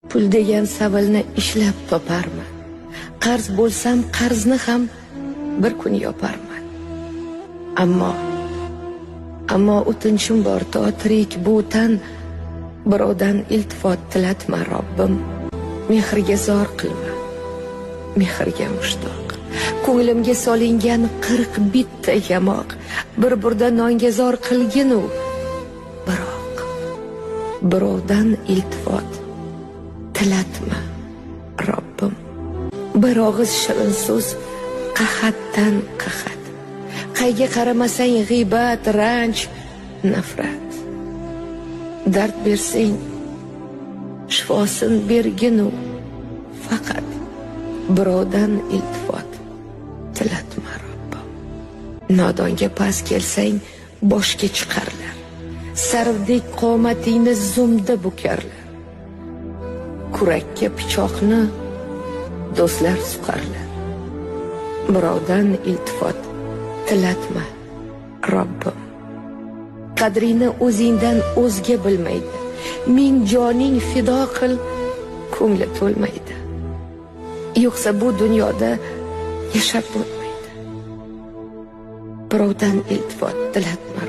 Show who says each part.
Speaker 1: Pul degan savilni ishlab toparman. Qarz bo'lsam, qarzni ham bir kun yoparman. Ammo o'tinchim bor, to tirik bu tan birovdan iltifot tilatma, Robbim. Mehrga zor qilma. Mehrga mushtoq. Ko'nglimga solingan 41 ta yamoq bir burda nonga zor qilgin u. Biroq birovdan iltifot tilatma, Robbim. Bir og'iz shirin so'z qahatdan qahat. Qayga qaramasang g'iybat, ranj, nafrat. Dard bersang, shifosin bergin u faqat birovdan iltifot tilatma, Robbim. Nodonga past kelsang, boshga chiqarlar. Sarvdek qomatingni zumda bukarlar. Kurakka pichoqni do'stlar suqarlar. Birovdan iltifot tilatma, Robbim. Qadringni o'zingdan o'zga bilmaydi. Ming joning fido qil, ko'ngli to'lmaydi. Yo'qsa bu dunyoda yashab bo'lmaydi. Birovdan iltifot tilatma.